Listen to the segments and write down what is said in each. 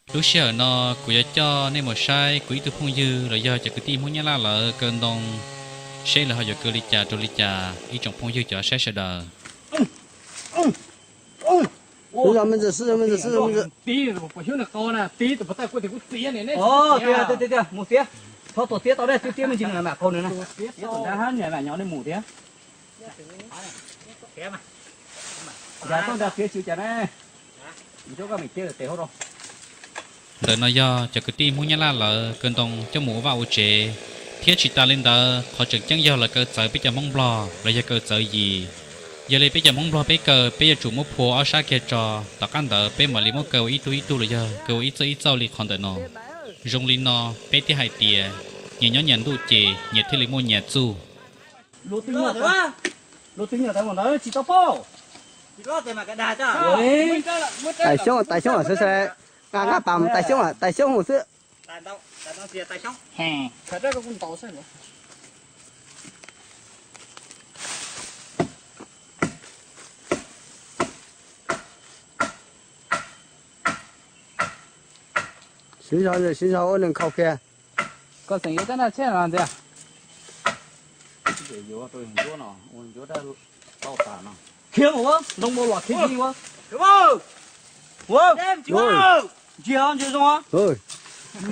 Lub sij hawm no kuv yuav coj nej mus saib kuv ib tug phooj ywg los yog cov kwv tij Hmoob Nyab Laj lawv kaw ntoo, seb lawv ho yuav kaw li cas rau li cas ib tsoom phooj ywg cov saib sawv daws. Mus tiab, thov tuam tiab tau dab tiab tiab me ntsis mam qaug nws na. Tiab tus dab hab niam mam nyob nej mus tiab. Nrad tau nrad tiab tsis cas na. Ntawm no yog cov kwv tij Hmoob Nyab Laj lawv kaw ntoo coj mus ua vaj ua tsev, thiab tsis tas li ntawd qhov tseem ceeb yog lawv kaw txawv peb cov Hmoob Nplog los yog kaw txawv yis. Yog li peb cov Hmoob Nplog peb kaw peb yuav tsum muab phua ob sab kiag tso, tom qab ntawd peb mam li muab kaw ua ib tug ib tug los yog kaw ua ib txoj ib txoj li qhov ntawm no. Zoo li no peb thiaj hais tias nyias nyob nyias ntuj ces nyias thiaj li muaj nyias txuj. Luag twb nyiam tas ntawd tsis tau paub. Tais xyoob, tais xyoob sawv sawv, nqa nqa pas tais xyoob, tais xyoob mus xwb. Siv zog, siv zog ua nws nkhaus kiag. Koj xeem yuav caj dab tsheb no ntxias. Khiav mus, ntoo mus los khiav ua. Ntsia, ntsia zoo.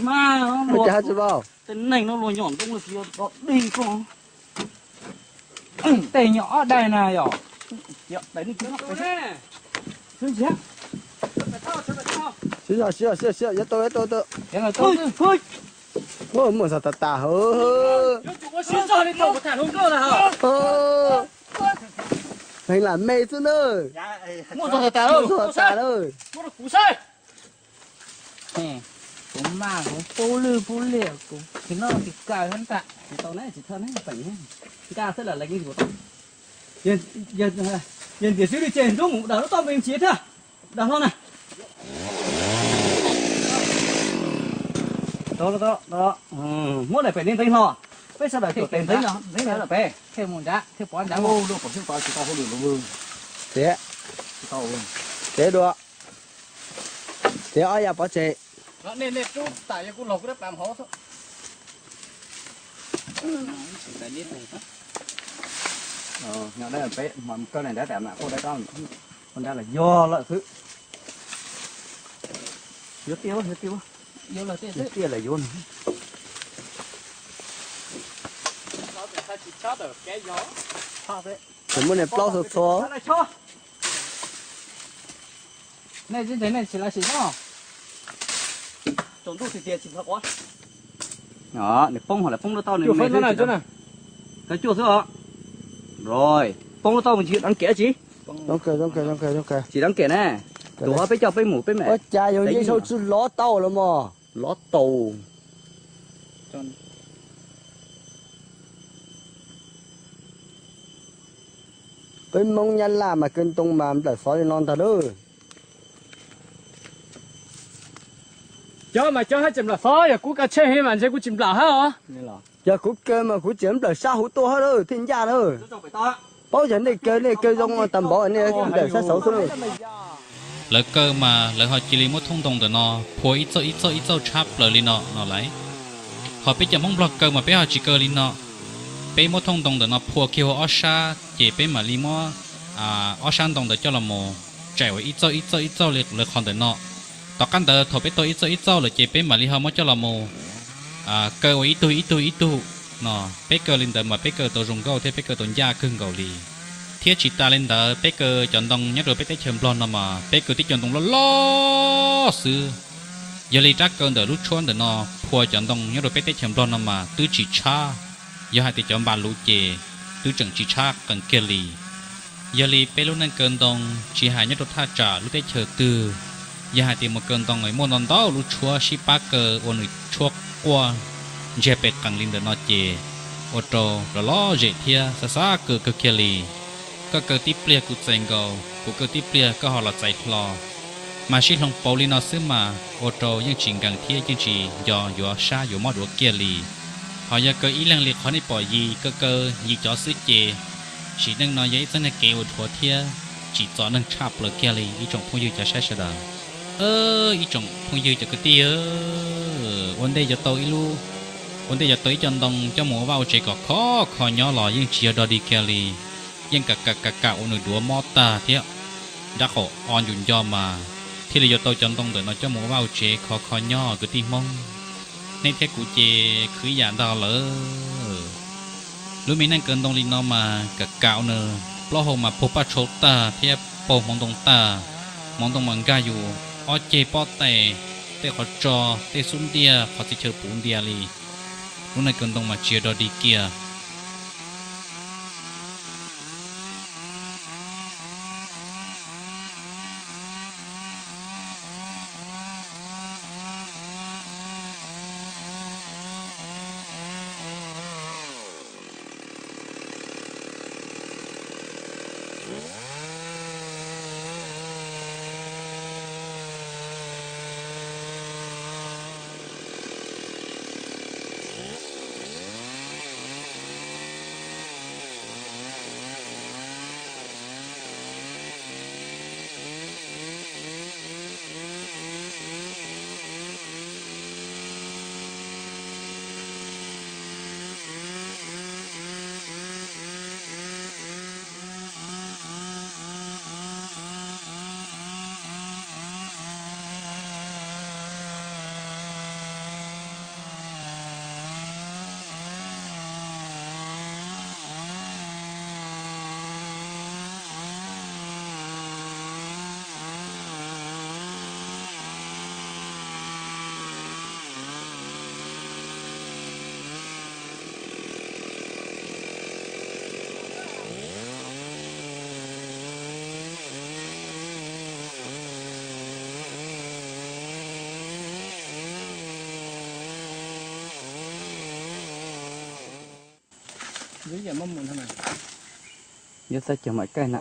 Mas, tej neeg no luag nyom ntoo tsis yog dig koj. Tej nyom ob daig na yom. Siv zog, siv zog, siv zog, yuav tau, yuav tau, tau. Muaj zog tas tas hauv. Heev lam me xwb na. Muaj zog tas tas na. Kuv mas kuv pub lwj pub liam kuv tsis noj tsis kaw ntag. Tsis tau ne, tsis txhob ne, peem ne. Nkag xwb lawm lawv yeej yuav tau. Yog ntiam xwb li ces nrub mus dam lub toj me ntsis thiab. Dam hlo na. Muab daim pem ntxeev hlo. Peb sawv daws tuam tes ntxeev, ntxeev pem. Thiaj mus nrad, thiaj pov nrad. Tiav, tiav dua. Tiav ob yav pov tseg. Peb koj na, ua nrab los yog lawm xwb. Yuav tiaj, yuav tiaj, tiaj lawm yuav. Muab niag plaub txhua txhua. Nej tsis ntseeg nej tsis lav sim no. Nws poob ho lawv poob lub tau nws me xwb. Kaw cuaj xwb os. Poob lub tau mus tsis dab kev tsis. Tsis dab kev na. Tus ho peb coj peb mus peb me. Ua cas yog nce sau tsis lov tau los mog. Lov tau. Peb Hmoob Nyab Laj mas kaw ntoo mas nplawm xov li no ntag lauj. Cov mas cov hab tseem nplawm xov, yog kuv kaw tshej heev mas ntshe kuv tsis nplawm hab os. Yog kuv kaw mas kuv tseem nplawm sab hauv tuaj hab lawm thiaj ncaj lawm. Paub yog nej kaw, nej kaw zoo tag npaum nej nplawm sab saud xwb lawm. Lawv kaw mas lawv ho cia li muab thooj ntoo ntawm no phua ib txoj ib txoj ib txoj tshab plaws li no no lauj. Ho peb cov Hmoob Nplog kaw mas peb ho tsis kaw li no. Peb muab thooj ntoo ntawm no phua kiag ua ob sab ces peb mam li muab ob sab ntoo ntawd coj los mus tsaim ua ib txoj ib txoj ib txoj li lawv qhov ntawm no. Tom qab ntawd thaum peb tau ib txoj ib txoj lawm ces peb mam li ho muab coj los mus kaw ua ib tug ib tug ib tug no. Peb kaw li ntawd mas peb kaw tau zoo nkauj thiab peb kaw tau ncaj kawg nkaus li. Thiab tsis tas li ntawd peb kaw cov ntoo nyob rau peb teb chaws Nplog no mas peb kaw tib co ntoo loj loj xwb. Yog li rab kaw ntawm lub tshuab ntawm no phua cov ntoo nyob rau peb teb chaws Nplog no mas twb tsis tshab. Yog hais tias cov npas luv ces twb tseem tsis tshab qees kiag li. Yog li peb lub neej kaw ntoo tsis hais nyob rau thaj tsam lub teb chaws twg, yog hais tias mus kaw ntoo es muaj ntau ntau lub tshuab sib pab kaw ua nws tshuab quaj ntsiag pes qees li ntawm no ces ua rau lom lom zem thiab xav xav kaw kawg kiag li. Koj kaw tib pliag kuv txais nkaus, kuv kaw tib pliag koj ho los txais hlo. Mas sib hloov pauv li no xwb mas ua rau yeej tsis nkees thiab yeej tsis nco yuav sab yuav mob duav kiag li. Ho yog kaw ib leeg li qhov nej pom Yis kaw kaw Yis cov xwb ces sim neej no yog ib txoj neeg kev uas dhuav thiab tsim txom neeg tshaj plaws kiag li ib tsoom phooj ywg cov saib sawv daws. Ib tsoom phooj ywg cov kwv tij, ua ntej yuav tau ib lub, ua ntej yuav tau ib co ntoo coj mus ua vaj ua tsev kom khov kho nyob los yeej tsis yog dog dig kiag li. Yeej kam kam kam kam ua nws duav mob tag thiab. Nrab qaum o ncu nco mas thiaj li yuav tau cov ntoo ntawm no coj mus ua vaj ua tsev khov kho nyob kwv tij Hmoob. Nej thiab kuv ces khwv ib yam ntag lawm. Lub me neej kaw ntoo li no mas kam kam ua nws plaub hau mas puag paj tshau tag thiab puag hmoov ntoo tag. Hmoov ntoo mas nkag yus ob ceg pob tais, tej qhov tso, tej xub ntiag, qhov txhia chaw puv ntiag li. Lub neej kaw ntoo mas tsis yog dog dig kiag. Yog xav cog mam kaij na.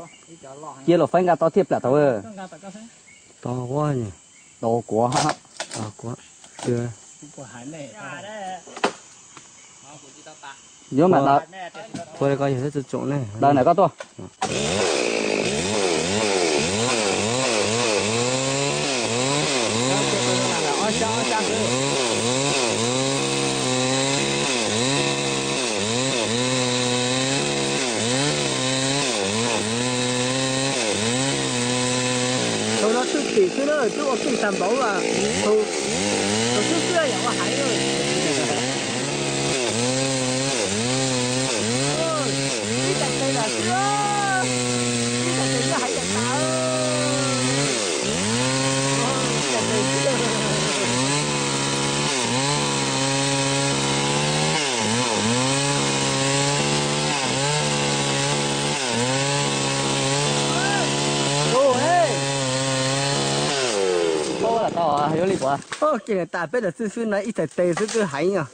Cia los faib nqa tau thiaj plam tau. Tau kuv, tau kuv. Yuav mam daws ntawm koj tuaj. Thaum no twb pim xwb na, twb ua pim tag npaum mas, thaum, thaum xwb xwb yam ua heev. Ib tais tes lam xwb, ib tais tes twb heev yam tas. Keej tas peb lam xwb xwb no ib txhais tes xwb twb heev os.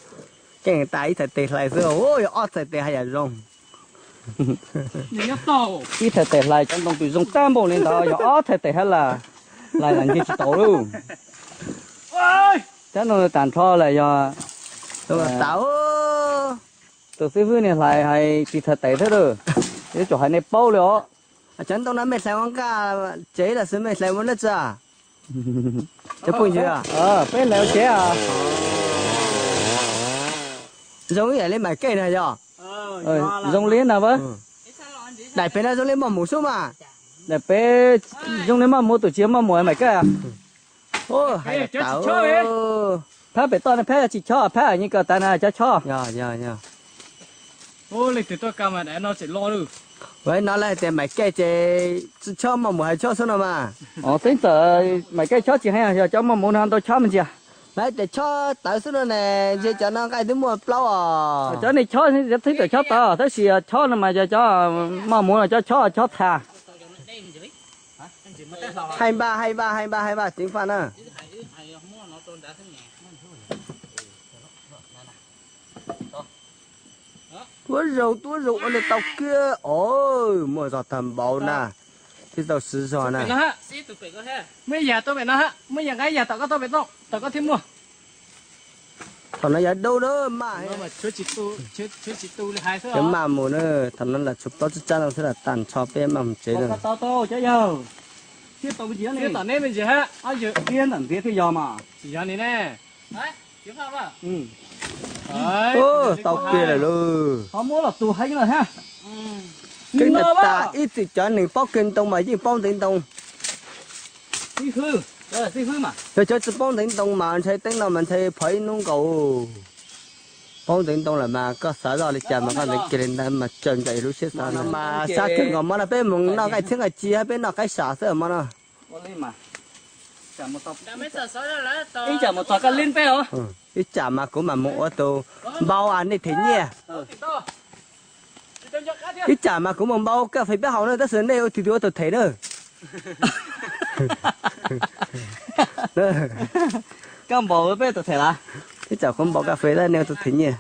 Keej tas ib txhais tes hlais xwb, yog ob txhais tes haj yam zoo. Ib txhais tes hlais cov ntoo twb zoo tag npaum li ntawd, yog ob txhais tes haj lam hlais lam ncig tsis tau lauj. Cov ntoo tag nrho lawm yog tas. Tus xib fwb niag hlais hais tsis txhais tes thiab lauj. Yuav tsum hais nej paub li os. Cov ntoo no mej hlais ua nqaj tsev los xwb mej hlais ua lab tsa? Cov phooj ywg, peb hlais ua tsev. Zoo ib yam li mais kej na yog? Zoo li na. Daim pem no zoo li maj mus xwb mas. Daim pem zoo li maj mus, tus tsis yog maj mus mais kej. Phab pem toj ne phab tsis chob, phab yeej kawm tas na cov chob. Leej twg tuaj kaw mas daim no tseem lo lawm. Ua no lawv hais tias mais kej ces chob maj mus hais chob xwb no mas. Os, teb txawm mais kej chob tsis heev, yog cov maj mus no ntau chob me ntsia. Lawv tias chob tawv xwb no ne, ntshe cov no nqaij twb muaj plaub os. Cov nej chob teb txawm chob tawv tab sis chob no mas yog cov maj mus no cov chob chob tha. Hais npaj, hais npaj, hais npaj, hais npaj txiv faj na. Tuab zaug, tuab zaug ua li tau kiag os, muaj zog tag npaum na. Thiaj tau siv zog na. Muaj yam tuaj pem no ha, muaj yam nqaij yam tom koj tuaj pem toj, tom koj thiaj muaj. Thaum no yog dub dub maj, yog maj mus na, thaum no lam tshuav plaub tsib tsab no xwb lam tag nrho peb maj mus tsev na. Thiab tom neb me ntsis ha, thiab ntawm ntiav thiaj yog mas. Tsis yog ni ne. Tau kiag lawm lauj. Keej tas tas, ib txwm cov neeg paub kiag ntoo mas yeej paub ntev ntoo. Yog cov tsis paub ntev ntoo mas ntshai teeb no mas ntshai phov ib hnub nkaus. Paub ntev ntoo lawm mas koj xav zoj li cas mas koj ntev kiag li ntawd mas tsaws nraim lub siab xav no mas sab kawg nkaus. Hmo no peb mus noj nqaij txhiab nqaij ci, peb noj qaib sam xwb hmo no. Ib tsam mas kuv mam mus ua tus npau nej them nyiaj. Ib tsam mas kuv mus npau kaj fes peb haus na, tab sis nej ua tus ua tus them na. Koj npau peb tus them las. Ib tsam kuv npau kaj fes tab nej ua tus them nyiaj.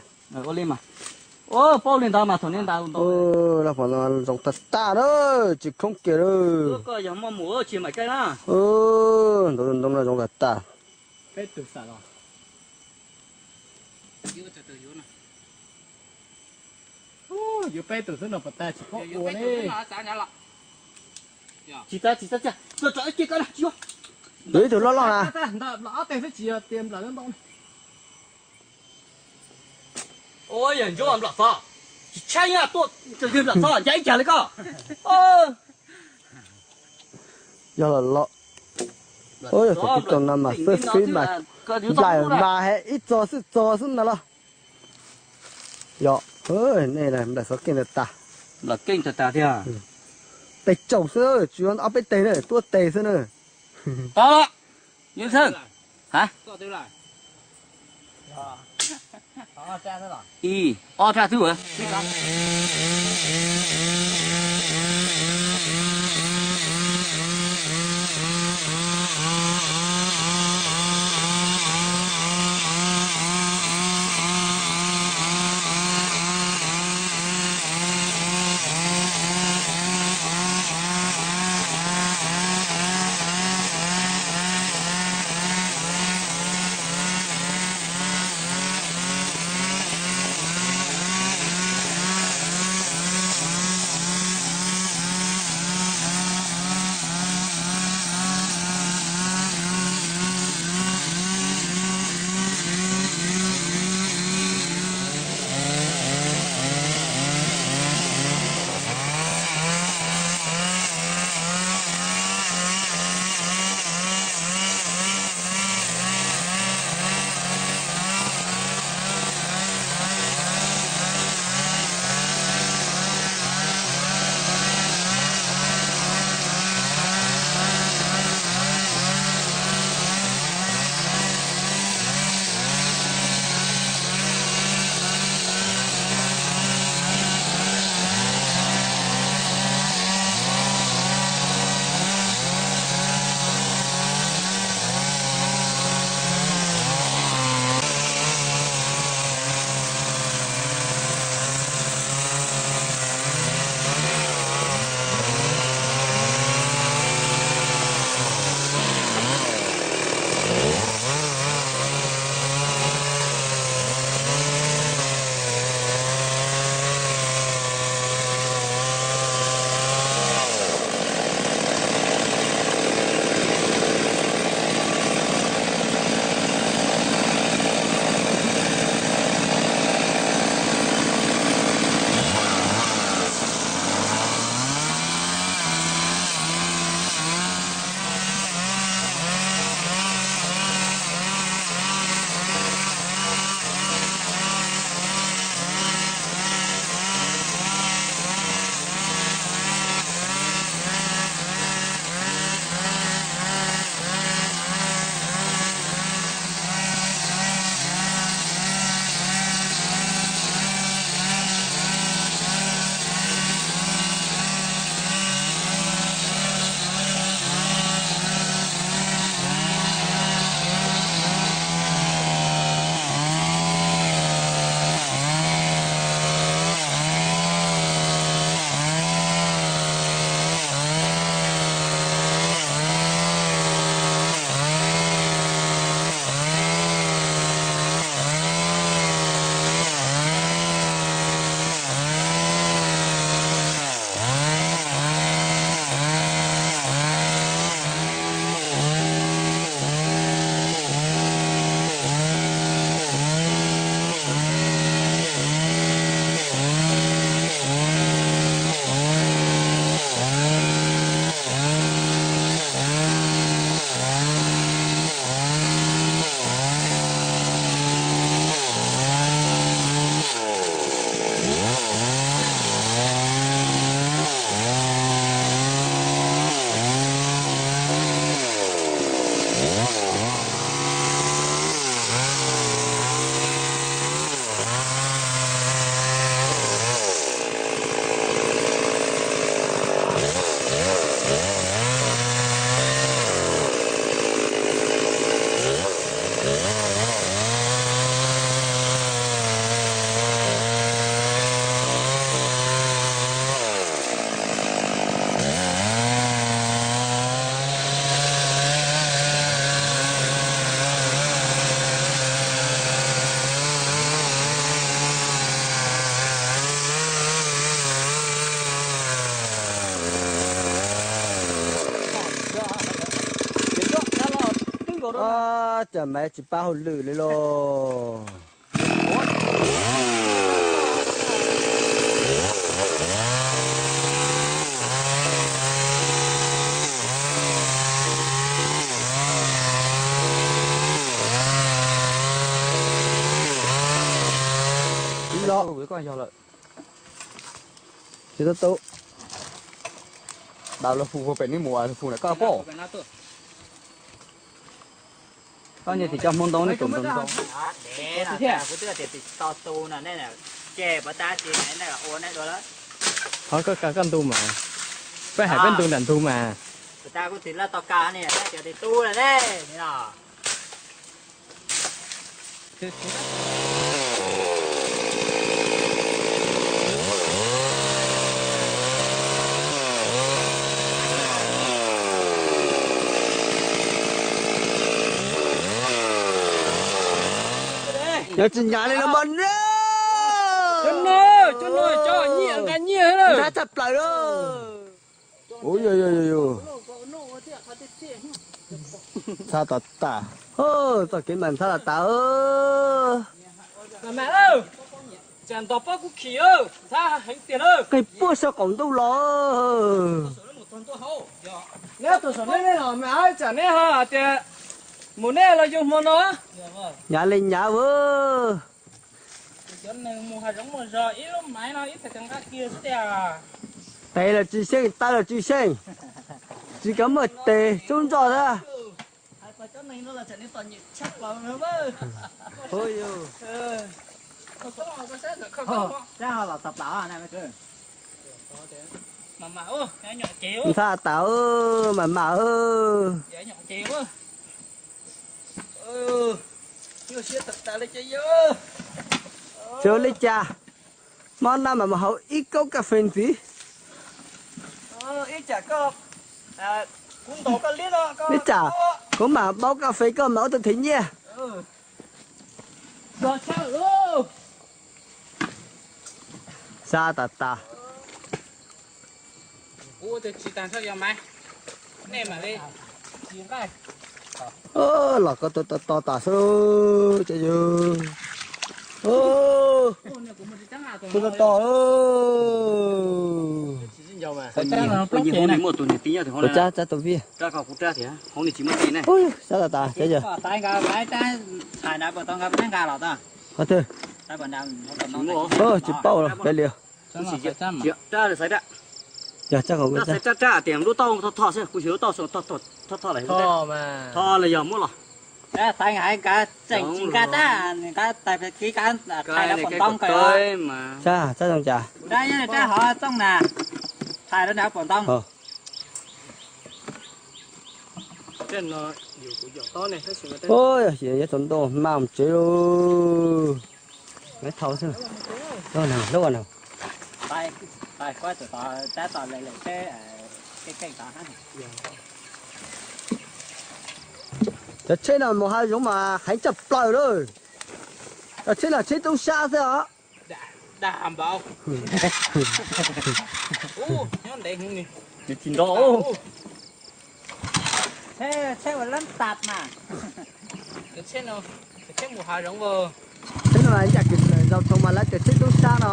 Paub li ntawd mas thaum nej nta. Lub hmo no zoo tag tag na, tsis khoob kiag lawm. Ntau ntoo no zoo tag tag. Yuav peb tus xwb no puas tag tsis paub ua ne. Tsis tag tsis tag, tuaj tso ib ce ko na tsis yuav. Tus ib tug loj loj na. Nplawm ob teg xwb tsis yog tias nplawm ntau. Ua yog ntsuab nplawm xov, tsis tshaib nyaj tuaj nplawm xov ncav ib cag li koj. Yog los los, yog thaum tib tug no mas xwb fib mas nplaim mas he ib txog xwb txog xwb ntag los. Yog, nej nplaim xov keej tag tas. Nplaim keej tag tas thiab. Tes tsaus xwb, tsis yog ob peb teg na, tuab teg xwb na. Tau los, Yawg Xeeb. Ha? Ib, ob rab xwb. Cas mas tsis pab hauj lwm li los. Tsis tau tu. Dav los hu pem neb mus hu na koj pom. Koj niag tim coj hmoob ntoo nej tus ntoo ntoo. Kuv twb tias tsis tau tu no, nej ces pov tab tsis ua nej dua lawm. Qhov koj koj ntu mas, peb hais peb ntu nram ntug mas. Kuv tab kuv tsis laj tau kag ni, nej tias tsis tu lawm ne. Yog tsis nyav li no mas ne. Cov no, cov no cov nyiaj nqa nyiaj na. Nrhab tshaj plaws lawm. Ua yog yog yog yog. Ntxhab tas tas. Txoj kev mas ntxhab tas tas. Mas mas, tsam ntos pob kuv khim, ntxhab heev tiag na. Qis puag saum qaum ntuj los. Neb tus saum neb los mas tsam neb ho hais tias mus neb los yug hmo no. Nyav li nyav vwb. Cov neeg mus hav zoov mus zog ib lub maiv no ib txhais tes nqa kiag xwb tiag. Tes los tsis xyeej, taw los tsis xyeej, tsis kav muaj tes xub ntsoj xwb. Ntxhab tas, mam mam. Tsis ua li cas, hmo no mas mus haus ib koob kas fes ntxiv. Ib tsam kuv mam baub kas fes koj mas ua tus them nyiaj. Xab tas tas. Los koj to to tas xwb ces yog. Koj to to. Muaj tus niag tib nyob, tsab tsab tus vij. Xab tas tas ces yog. Qhov twg? Tsis paub li. Yog tsab qhov rab rab tias lub taub thoj thoj xwb, kuv xyuas lub taub thoj thoj lawm. Thoj los yog muab los. Tseem tsis nqa tab, nqa tais kiv kav thais rau pom ntoo kawg. Tsab zoo cas? Rab nyob rab hov txooj na, thais rau nram pom ntoo. Yog tau ntoo hma mus tsev lauj. Thau xwb. Lub no. Cov tsheb no mus hav zoov mas heev tshaj plaws lawm. Cov tsheb no tsheb tub sab xwb os. Tsis nto. Tsheb ua lab tas mas. Tsheb no ncaj kis zaus thaum mas lawv tias tsheb tub sab no.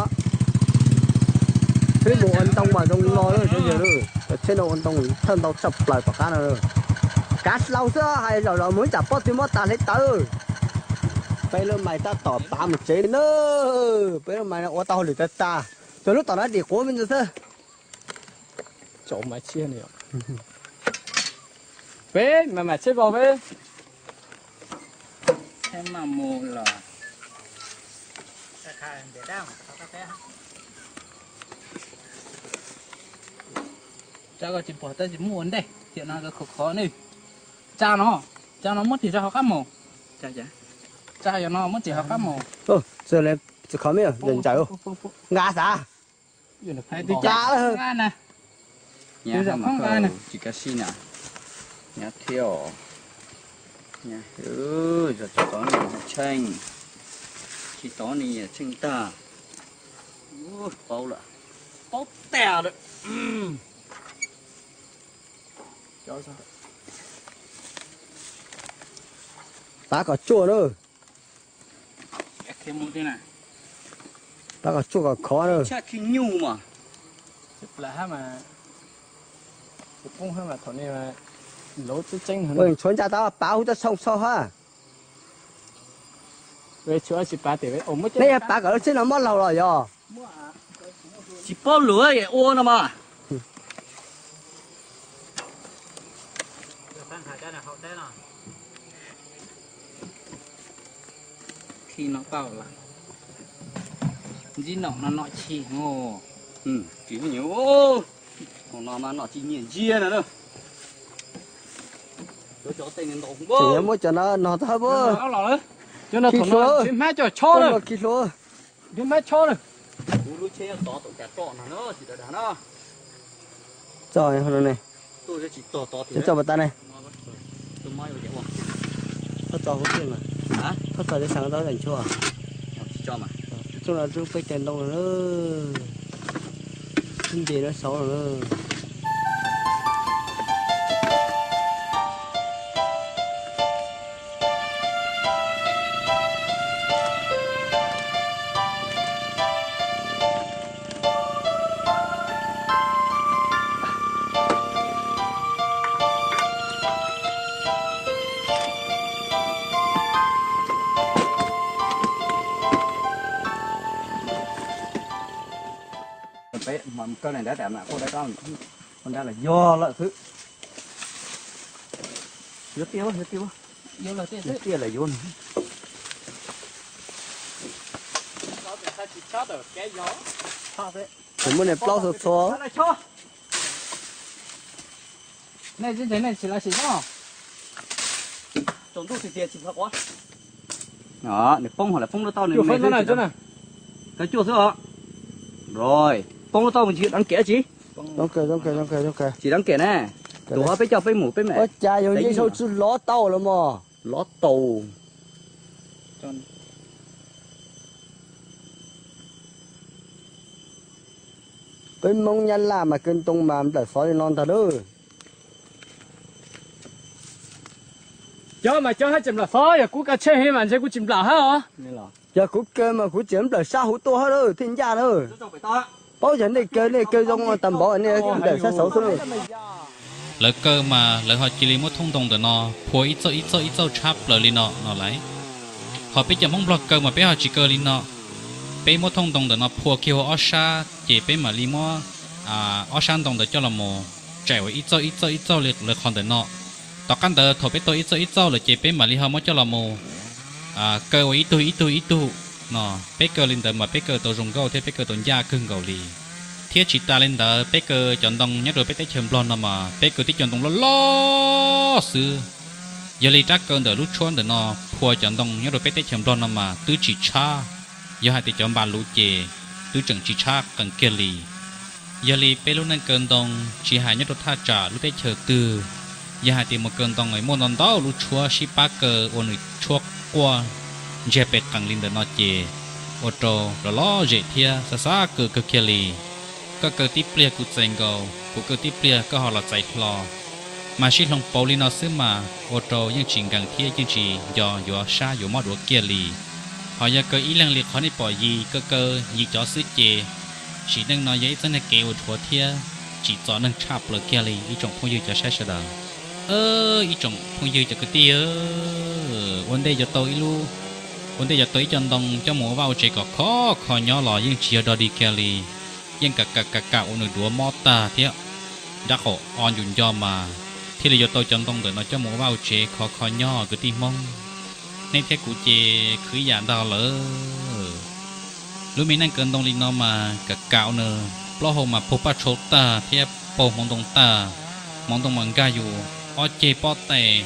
Peb mus ua ntoo mas zoo no lawm cov yawg lawm, cov tsheb no ua ntoo thawj ntau tshaj plaws tom qab no. Kav hlau xwb, hais zaum zaus mus ib tsam pob tw muab tas hle tawv. Peb lub mais tab tom tav mus tsev li na. Peb lub mais no ua tau hauj lwm tag tag, cov lub tom no dim quav me ntsis xwb. Peb mas mas tsheb vau peb. Tsab koj tsis pom tab sis muab ua ntej tiam no khov khov ne. Tsab no, tsab no muab ris rau hauv qab mus. Tsab yog no muab ris hauv qab mus. Khov me ntsaws, nqa xav. Hais tias tsab na. Tsis kav sij na. Nyab thiab os. Nyab, tsis tov ni tsheej. Tsis tov ni tsheej tag. Paub lawm. Paub tas lawm. Pav kom tsuaj na. Pav kom tsuaj kom khov na. Tshuav ncaj tab pav hub txoj xoo xau hab. Nej yog pav kom lub tsheb no mob laug los yog? Tsis paub lus ua no mas. Khi no tau lawm. Ntsib nom no nom chim. Tsis, no mas nom tsis nyiam ntsia na. Muab cov no no tau. Khi hluav, khi hluav. Txog, txog pas tas ne. Txog hauv tiaj mas, txog li xeev tau tam nchuav. Txog no rub peb cov ntoo lawm, ib nce no saud lawm. Peb mam kaw daim nrab, daim nrab los yog lawm xwb. Yuav tiaj, yuav tiaj, yuav tiaj lawm yuav. Tseem muaj niag plaub txhua txhua. Nej tsis, nej tsis lav sim no. Nws poob ho lawm, poob lub tauj nws me xwb. Kaw cuaj xwb os. Rồi, poob lub tauj mus tsis dab kem tsis? Tsis dab kem ne. Tus ho peb coj peb mus peb mam. Ua cas yog nce saud tsis lov tau los mas? Lov tau. Peb Hmoob Nyab Laj mas kaw ntoo mas nplawm xov li no ntag lauj. Cov mas cov haj tseem nplawm xov, yog kuv kaw tsheej heev mas ntshe kuv tsis nplawm hab os. Yog kuv kaw mas kuv tseem nplawm sab hauv tuaj hab lauj thiaj ncaj na. Paub yog nej kaw, nej kaw zoo tag npaum nej nplawm sab saud xwb lauj. Lawv kaw mas lawv ho cia li muab thooj ntoo ntawm no phua ib txauj ib txauj ib txauj tshab plaws li no no lauj. Ho peb cov Hmoob Nplog kaw mas peb ho tsis kaw li no. Peb muab thooj ntoo ntawm no phua kiag ua ob sab ces peb mam li muab ob sab ntoo ntawd coj los mus tsaim ua ib txauj ib txauj ib txauj li lawv qhov ntawm no. Tom qab ntawd thaum peb tau ib txauj ib txauj lawm ces peb mam li ho muab coj los mus kaw ua ib tug ib tug ib tug no. Peb kaw li ntawd mas peb kaw tau zoo nkauj thiab peb kaw tau ncaj kawg nkaus li. Thiab tsis tas li ntawd peb kaw cov ntoo nyob rau peb teb chaws Nplog no mas peb kaw tib co ntoo loj loj xwb. Yog li rab kaw ntawm lub tshuab ntawm no phua cov ntoo nyob rau peb teb chaws Nplog no mas twb tsis tshab. Yog hais tias cov npas luv ces twb tseem tsis tshab qees kiag li. Yog li peb lub neej kaw ntoo tsis hais nyob rau thaj tsam lub teb chaws twg, yog hais tias mus kaw ntoo es muaj ntau ntau lub tshuab sib pab kaw ua nws tshuab quaj ntsiag pes qees li ntawm no ces ua rau lom lom zem thiab xav xav kaw kawg kiag li. Koj kaw tib pliag kuv txais nkaus, kuv kaw tib pliag koj ho los txais hlo. Mas sib hloov pauv li no xwb mas ua rau yeej tsis nkees thiab yeej tsis nco yuav sab yuav mob duav kiag li. Ho yog kaw ib leeg li qhov nej pom Yis kaw kaw Yis cov xwb ces sim neej no yog ib txoj neeg kev uas dhuav thiab tsim txom neeg tshaj plaws kiag li ib tsoom phooj ywg cov saib sawv daws. Ib tsoom phooj ywg cov kwv tij, ua ntej yuav tau ib lub, ua ntej yuav tau ib co ntoo coj mus ua vaj ua tsev kom khov kho nyob los yeej tsis yog dog dig kiag li. Yeej kam kam kam kam ua nws duav mob tag thiab nrab qaum o ncu nco mas thiaj li yuav tau cov ntoo ntawm no coj mus ua vaj ua tsev khov kho nyob kwv tij Hmoob. Nej thiab kuv ces khwv yam ntag lawm. Lub me neej kaw ntoo li no mas kam kam ua nws plaub hau mas paug paj tshau tag thiab paug hmoov ntoo tag. Hmoov ntoo mas nkag yus ob ceg pob tais.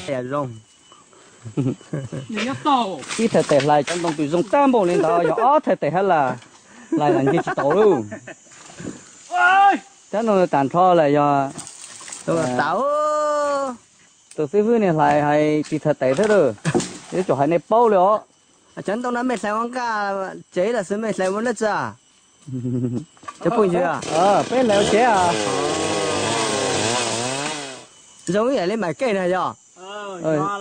Ib thawj tes hlais cov ntoo twb zoo tag npaum li ntawd yog ob thawj tes hab las hlais las nce tsis tau lauj. Cov ntoo tag nrho las yog tus xib fwb niag hlais hais tsis thawj tes thiab lauj. Yuav tsum hais nej paub li os. Cov ntoo no mej hlais ua nqaj tsev los xwb mej hlais ua laj tsa? Cov phooj ywg, peb hlais ua tsev. Zoo ib yam li Maiv Kej na yog?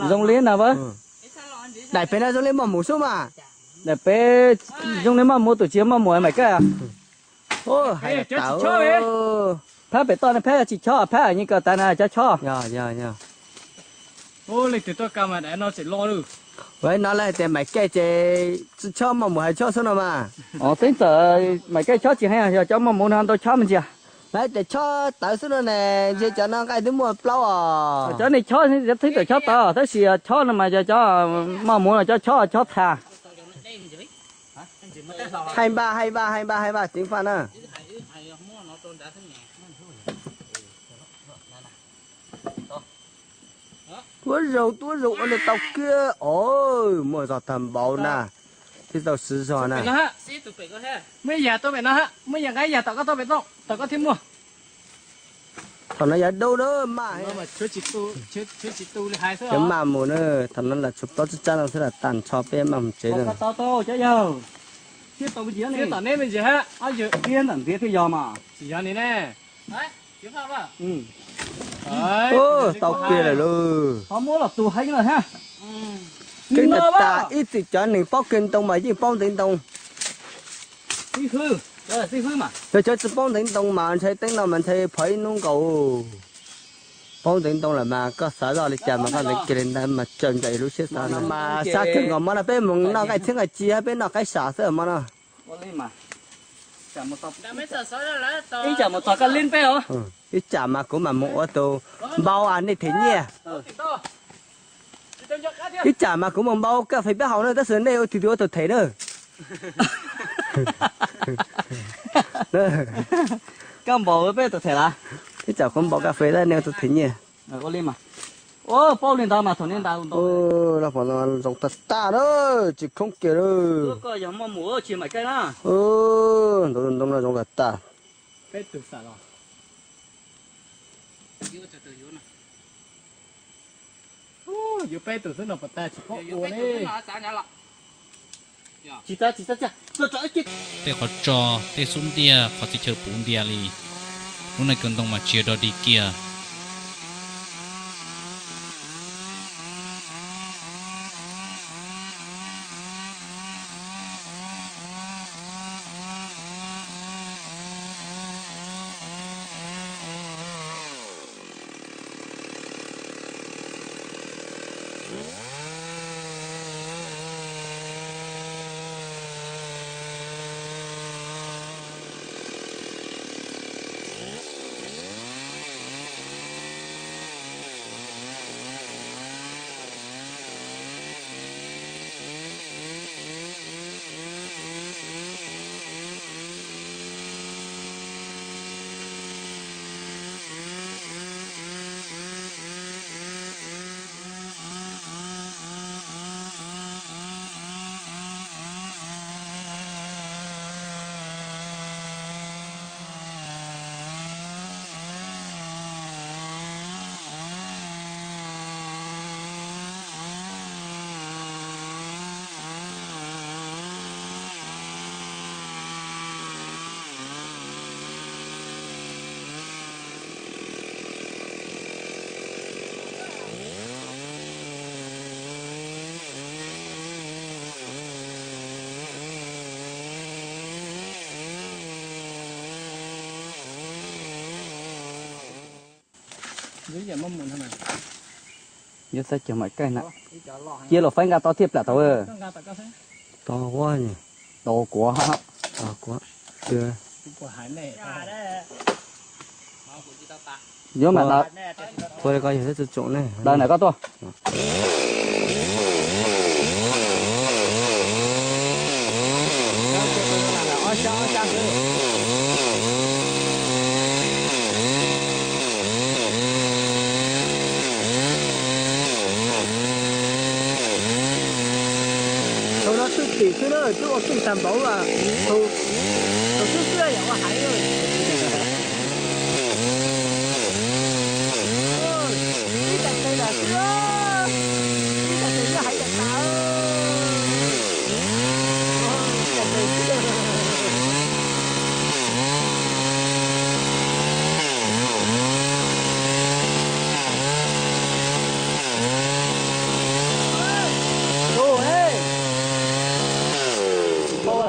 Zoo li na a. Daim pem no zoo li maj mus xwb mas. Daim pem zoo li maj mus, tus tsis yog maj mus Maiv Kaij. Hais tau. Phab pem toj ne phab tsis chob, phab yeej kawm tas na cov chob. Ua no lawv hais tias Maiv Kaij ces chob maj mus hais chob xwb no mas. Os, twb txawm Maiv Kaij chob tsis heev, yog cov maj mus no ntau chob me ntsis. Lawv hais tias chob tawv xwb no ne, ntshe cov no nqaij twb muaj plaub os. Cov ne chob, twb txawm chob tawv tab sis chob no mas yog cov maj mus los cov chob chob tha. Hais npaj, hais npaj, hais npaj, hais npaj ceev faj na. Tuab zaug, tuab zaug ua li tau kiag os, muaj zog tag npaum na, thiab tau siv zog na. Muaj ib yam tuaj pem no, muaj ib yam nqa ib yam tom koj tuaj pem no, tom koj thiaj muaj. Thaum no yog dub na, maj, maj mus na, thaum no lam tshuav plaub tsib tsab no xwb lam tag nrho peb maj mus tsev na. Tau tau cov yawg, thiab tau me ntsis, thiab tom neb me ntsis hab, thiab ntawm ntiav thiaj yog mas. Tsis yog ni ne. Tau kiag lawm lauj. Ho muab los tus heev lawm hab. Kev tas tas ib txwm cov neeg paub kiag ntoo mas yeej paub ntev ntoo. Yog cov tsis paub ntev ntoo mas ntshai teeb no mas ntshai phov ib hnub nkaus. Paub ntev ntoo lawm mas koj xav zoj li cas mas koj ntev kiag li ntawd mas tsaws ntawm lub siab xav no mas sab kawg nkaus. Hmo no peb mus noj nqaij txhiab nqaij ci hab peb noj qaib sam xwb hmo no. Ib tsam mus txog koj lib peb os. Ib tsam mas kuv mam mus ua tus npau nej them nyiaj. Ib tsam mas kuv mus npau kaj fes peb haus na, tab sis nej ua tus ua tus them na. Koj npau peb tus them las? Ib tsam kuv npau kaj fes tab nej ua tus them nyiaj. Ua li mas. Ua paub li ntawd mas thaum nej nta. Lub pom no zoo tag tag na, tsis khoob kiag lawm. Koj yog muaj mus tsis Maiv Kaij na. Ntawd ntoo no zoo tag tag. Yuav peb tus xwb no puas tag tsis paub ua li. Tej qhov tso, tej xub ntiag, qhov txhia chaw puv ntiag li. Lub neej kaw ntoo mas tsis yog dog dig kiag. Yuav xav cog Maiv Kaij na. Cia los faib nqa tau thiaj plam tau. Tau kuv. Yuav mas ntawd. Ua li koj yog xab tsoom ne. Ntawd ntawm koj tuaj. Tus no twb tim xwb na, twb ua twj tag npaum. Tus xwb xwb yog ua haiv. Ib tag tes lam xwb, ib tag tes xwb hais tag tas.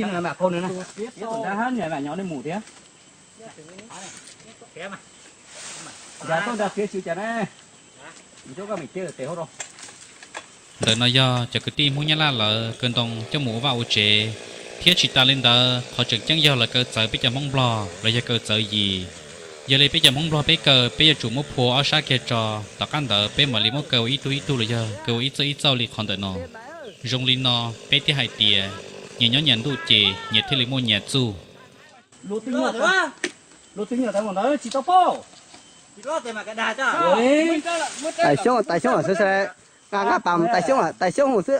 Ib tug nram qhov no na. Ib tug nram hab nram nyob nej mus thiab. Nram toj nram fiav tswv cas ne. Nco koj mem cev tes hauv rau. Ntawm no yog cov kwv tij Hmoob Nyab Laj lawv kaw ntoo coj mus ua vaj ua tsev, thiab tsis tas li ntawd qhov tseem ceeb yog lawv kaw txawv peb cov Hmoob Nplog los yog kaw txawv yis. Yog li peb cov Hmoob Nplog peb kaw peb yuav tsum muab phua ob sab kiag tso, tom qab ntawd peb mam li muab kaw ua ib tug ib tug los yog kaw ua ib txawj ib txawj li qhov ntawm no. Zoo li no peb thiaj hais tias nyias nyob nyias ntuj ces nyias thiaj li muaj nyias txuj. Luag twb nyiam tau ntawd tsis tau paub. Tais xyoob, tais xyoob, sawv sawv, nqa nqa pam tais xyoob, tais xyoob mus xwb.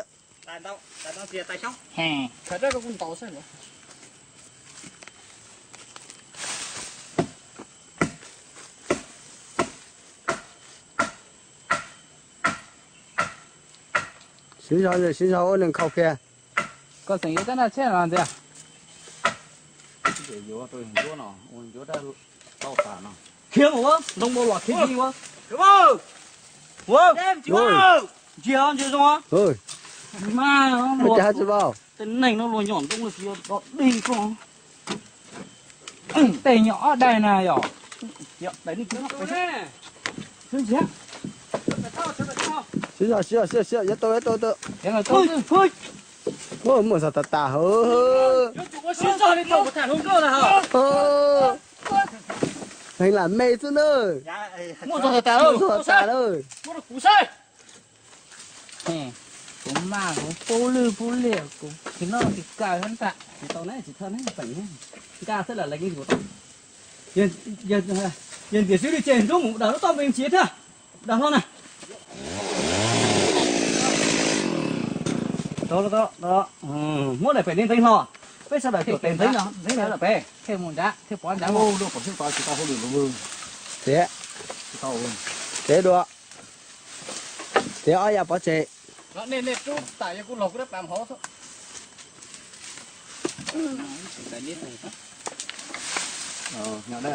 Siv zog, siv zog ua nws nkhaus kiag. Koj xeem yuav caj naj tsheb no ntxiv. Khiav mus, ntoo npau los khiav mus. Ntsia, ntsia zoo. Mas, tej neeg no luag nyom ntoo los tsis yog dog dig koj. Tej nyom ob daig na yom. Siv zog, siv zog, siv zog, yuav tau, yuav tau, tau. Muaj zog tas tas hauv. Heev lam me xwb na. Muaj zog tas tas lawm. Kuv maj kuv pub lwj pub liam kuv tsis noj tsis kaw ntag. Tsis tau ne, tsis tau ne, peem nkag xwb lawm lawv yeej yuav tau. Yawg ntxias xwb li ces nrub mus daws lub toj npe nrhiav thiab. Daws hlo na. Muab daim pem nej ntxeev hlo. Peb sawv daws tuam tes ntxeev no, ntxeev no pem. Thiaj mus nrad thiaj pov nrad. Tiav, tiav dua. Tiav ob yav pov tseg. Nej rub tas yog kuv los kuv dab pas hauv xwb.